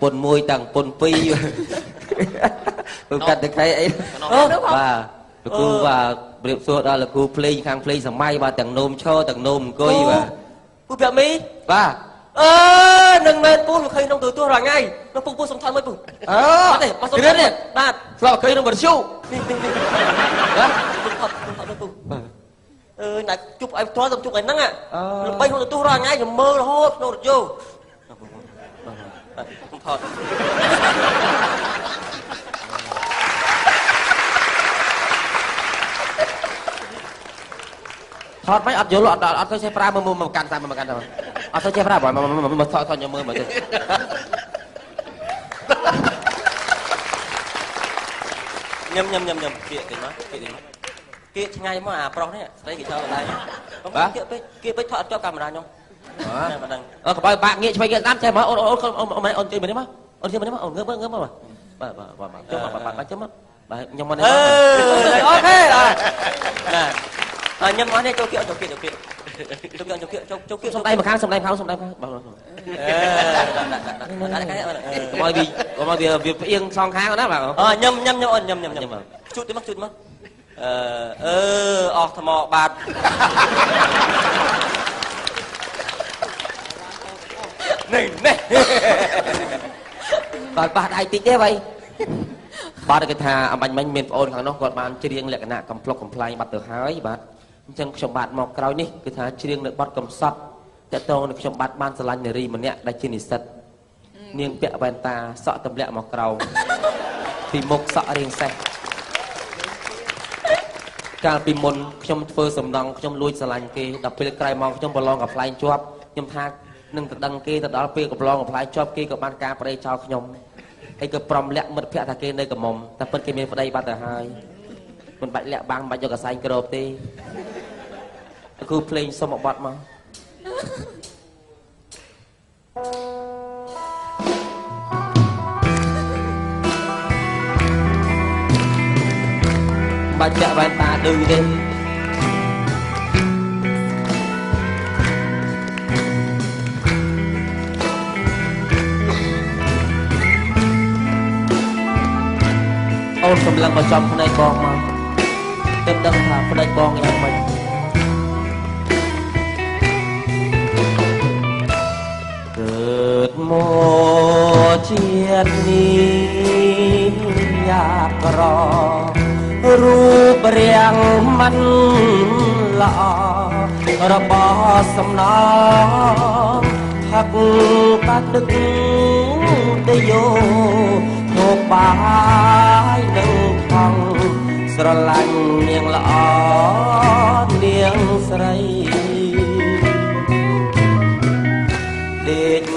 ពុន1តាំងពុន2ពូកាត់ទៅខៃអីបាទលោកគ្រូបាទរៀបសួរដល់លោកគ្រូភ្លេងខាងភ្លេងសម័យបាទទាំងនោមឈរទាំងនោមអង្គុយបាទពូប្រាក់មីបាទអឺនឹងមែនពូមកឃើញក្នុងទូទស្សន៍រាល់ថ្ងៃនោះពូពូសុំថតមួយពូអឺអត់ទេមកសុំនេះបាទស្លាប់ឃើញក្នុងវិទ្យុនេះនេះនេះបាទសុំថតសុំថតមួយពូបាទអឺណាជប់ឲ្យផ្ទាល់សុំជប់ឲ្យហ្នឹងល្បីក្នុងទូទស្សន៍រាល់ថ្ងៃខ្ញុំមើលរហូតក្នុងរថយន្តបាទសុំថតថតមិនអត់យល់អត់អត់ទៅចេះប្រើមើលមកកាន់តាមមកកាន់តាមអត់ទៅចេះប្រើបើមកថតថតខ្ញុំមើលមើលទៅញឹមញឹមញឹមញឹមគៀកតិចមកគៀកតិចមកគៀកឆ្ងាយមកអាប្រុសនេះស្រីគេចោលកន្លែងបាទគៀកពេកគៀកពេកថតអត់ជាប់កាមេរ៉ាខ្ញុំបាទមិនដឹងអឺកុំឲ្យបាក់ងាកឆ្វេងងាកស្ដាំចេះមកអូនអូនអូនអូនជួយមកនេះមកអូនជួយមកនេះមកអូនងើបងើបមកបាទបាទបាទចុះបាទបាទចុះមកបាទខ្ញុំមកនេះអូខេណាអញញឹមអស់នេះចូលគៀកចូលគៀកចូលគៀកចូលគៀកចូលគៀកចូលចូលគៀក សំដៃមកខាងសំដៃខាងសំដៃខាងបាទអឺដាក់ដាក់ដាក់ កុំឲ្យវាកុំឲ្យវាវាផ្អៀងសងខាងណាបាទអញឹមញឹមញឹមអូនញឹមញឹមញឹមជូតទៅមកជូតមកអឺអឺអស់ថ្មបាទនេះនេះ បាទបាសដៃតិចទេវ៉ៃបាទគេថាអំបញ្ញមិញមានប្អូនខាងនោះគាត់បានច្រៀងលក្ខណៈកំប្លុកកំប្លែងបាត់ទៅហើយបាទអញ្ចឹងខ្ញុំបាទមកក្រោយនេះគឺថាច្រៀងនៅបទកំសត់តកតងនឹងខ្ញុំបាទបានស្រឡាញ់នារីម្នាក់ដែលជានិស្សិតនាងពាក់វ៉ែនតាសក់ទម្លាក់មកក្រោមពីមុខសក់រៀងសេះកាលពីមុនខ្ញុំធ្វើសំណង់ខ្ញុំលួចស្រឡាញ់គេដល់ពេលក្រោយមកខ្ញុំប្រឡងកំប្លែងជាប់ខ្ញុំថានឹងទៅដឹងគេទៅដល់ពេលកំឡងកំប្លែងជាប់គេក៏បានការប្តីចោលខ្ញុំហើយក៏ប្រំលាក់មិត្តភក្តិថាគេនៅកំមុំតែពិតគេមានប្តីបាត់ទៅហើយមិនបាច់លាក់បាំងមិនបាច់យកកសែងគ្របទេគ្រូភ្លេងសុំមកបត់មកបាច់ពាក់វ៉ែនតាឌឺទេអូនសម្លឹងមកចំភ្នែកបងមកទើបដឹងថាភ្នែកបងយ៉ាងម៉េចកើតមកជាតិនេះយ៉ាក្ររូបរាងមិនល្អរបស់សំណងផឹកតាទឹកទៅយោធូបបាយនឹងថងស្រឡាញ់នាងល្អនាងស្រីដេក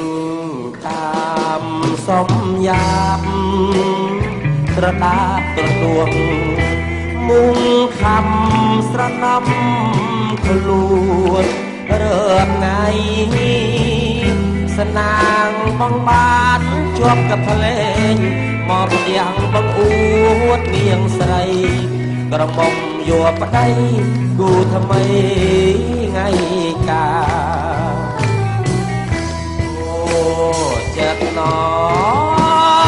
តាមសំយ៉ាបត្រដាត្រដួងមុងខំស្រណំខ្លួនរើថ្ងៃស្នាងបងបានជាប់กับភ្លេងមកផ្ទាំងបងអួតនាងស្រីក្រមុំយកប្តីគូថ្មីថ្ងៃកាអូចិត្តន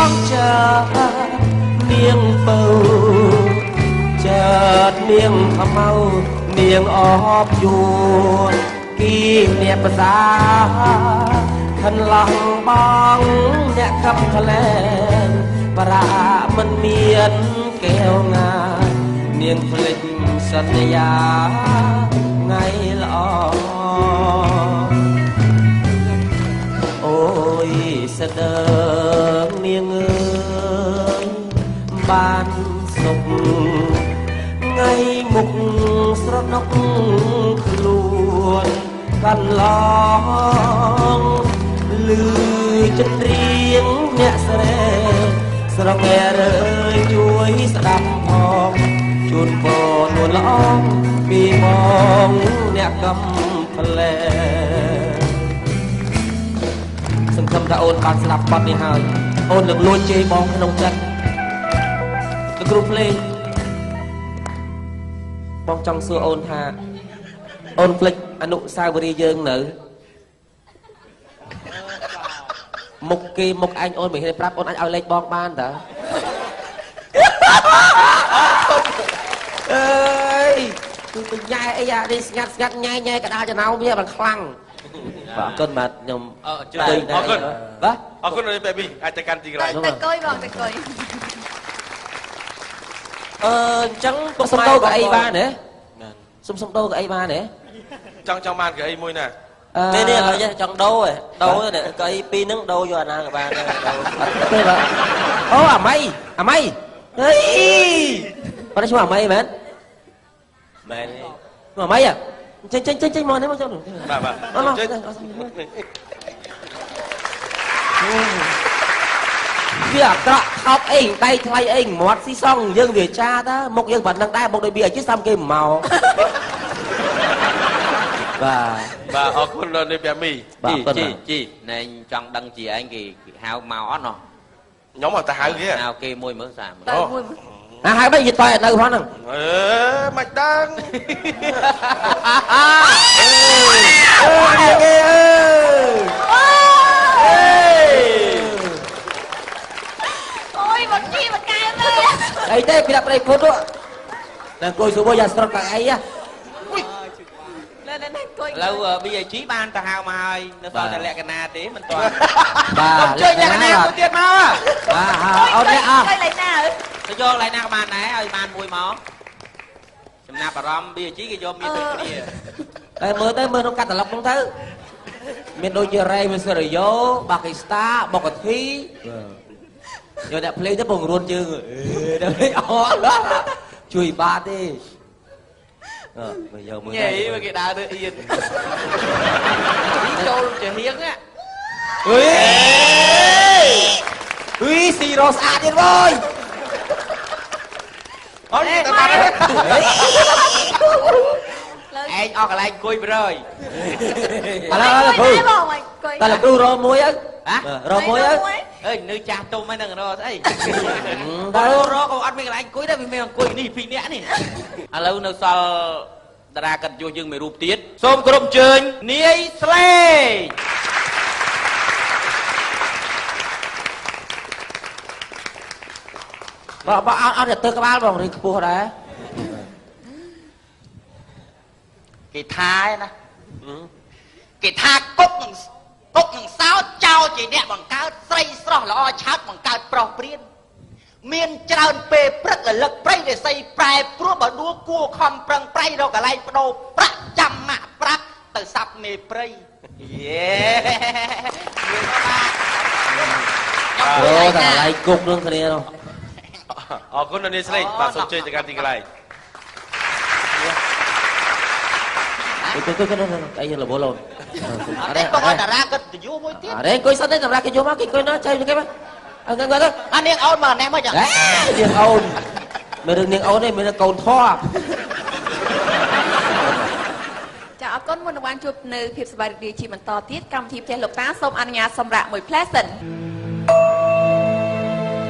ងចិត្តនាងពៅចិត្តនាងខ្មៅនាងអបយួនគីអ្នកភាសាខិនឡងបងអ្នកខំក្លែងប្រាមិនមានកែវងានាងភ្លេចសន្យាថ្ងៃល្អអូយស្ដឺងនាងអើយបានសុខថ្ងៃមុខស្រណុកខ្លួនកន្លងលឺចិនរៀងអ្នកស្រែស្រងែរើយជួយស្ដាប់ផងជូនពរនួនល្អងពីបងអ្នកកំប្លែសង្ឃឹមថាអូនបានស្ដាប់បទនេះហើយអូននឹងលួចជេរបងក្នុងចិត្តលោកគ្រូភ្លេងបងចង់សួរអូនថាអូនភ្លេចអនុស្សាវរីយ៍យើងនៅ មុខគេមុខឯងអូនមិនហ៊ានប្រាប់អូនអាចឲ្យលេខបងបានតើអើយគឺទៅញ៉ែអីអានេះស្ងាត់ស្ងាត់ញ៉ែញ៉ែកដាលចំណោមវាបានខ្លាំងបាទអរគុណបាទខ្ញុំ អរគុណ បាទ អរគុណបែប៊ីអាចទៅកាន់ទីកន្លែង ទៅកុយបងទៅកុយ អឺអញ្ចឹង ពុកសុំដូរកៅអីបានទេសុំសុំដូរកៅអីបានទេ ចង់ចង់បានកៅអីមួយណា នេះនេះឥឡូវចង់ដូរឯងដូរនេះកៅអីពីរហ្នឹងដូរយកអាណាក៏បានដែរដូរ ទេបាទអូអាម៉ៃអាម៉ៃហេបាត់ឈ្មោះអាម៉ៃមែន មែន ឈ្មោះអាម៉ៃចេញចេញចេញចេញមកនេះមកចុះ បាទបាទចេញ វាអាក្រក់ថោកអីដៃថ្លៃអីមាត់ស៊ីសងយើងវាចាតាមុខយើងបាត់នឹងដែរមុខដូចវាអីសំគេមកបាទ បាទអរគុណដល់នេះប្រាមី បាទ ជីជីណែចង់ដឹងជាឯងគេហៅមកអត់ណោះ ខ្ញុំអត់ទៅហៅគេ ហៅគេមួយមើលសាមើល ទៅមួយ ណាហៅមិនយីតើនៅផងហ្នឹង អឺមិនដឹង អើគេអើ អូយមកជីមកកែទេ អីទេពីដាក់ប្តីពុទ្ធតែអង្គុយសួរយ៉ាស្រុកកៅអីហ៎ លើនេះអង្គុយ ឥឡូវ BIG បានទៅហៅមកហើយនៅសល់តែលក្ខណៈទេមិនទាន់ បាទ ជួយលក្ខណៈមួយទៀតមក បាទអូននេះអស់ កន្លែងណា ទៅយកកន្លែងណាក៏បានដែរឲ្យបានមួយមកចំណាប់អារម្មណ៍ BIG គេយកមានដូចគ្នា តែមើលទៅមើលក្នុងកាតាឡុកហ្នឹងទៅមានដូចជារ៉េមីសេរីយ៉ូបាគីស្តាបុកធីយកអ្នកភ្លេងទៅពង្រួនជើងអេដល់អត់ជួយបាទទេអឺមើលយកមើល ញ៉ៃមើលគេដើរទៅអៀនចូលជាហៀង អេអីស៊ីរ៉ូស្អាតទៀតវើយ អត់តែបាត់ ឯងអស់កន្លែងអង្គុយប្រយ ឥឡូវលោកគ្រូតែលោកគ្រូរកមួយទៅរកមួយទៅ អើយនៅចាស់ទុំហ្នឹងរកស្អីបើរកក៏អត់មានកន្លែងអង្គុយដែរវាមានអង្គុយនេះពីរនាក់នេះឥឡូវនៅសល់តារាកិត្តិយសយើងមួយរូបទៀតសូមគោរពអញ្ជើញនាយស្លេក បើបើអត់អត់ទៅក្បាលបងរឿងខ្ពស់ដែរ គេថាណាគេថាគុកនឹងគុកនឹងសោតចោលជាអ្នកបង្កើតស្រីស្រស់ល្អឆើតបង្កើតប្រុសព្រានមានច្រើនពេលព្រឹកលលឹកព្រៃរិស័យប្រែព្រោះបើដួគួខំប្រឹងប្រៃរកកន្លែងបដូរប្រាក់ចាំម៉ាក់ប្រាក់ទៅសាប់មេព្រៃយេមានបាទ អូតែកន្លែងគុកនឹងគ្នានោះ អរគុណដល់នាយស្លេកបាទសូមជើញទៅកាន់ទីកន្លែង ទៅទៅទៅអីរវល់អូន អត់ទេបងតារាកិត្តិយសមួយទៀត អរេអង្គុយសិនទេតារាកិត្តិយសមកគេអង្គុយណាចៃគេមកអើអង្គុយទៅ អានាងអូនមកនេះមកចឹង នាងអូនមានរឿងនាងអូនទេមានកូនធေါ် ចាអរគុណមុននឹងបានជួបនៅភាពសប្បាយរីករាយជាបន្តទៀតកម្មវិធីផ្ទះលោកតាសូមអនុញ្ញាតសម្រាប់មួយផ្លែសិន។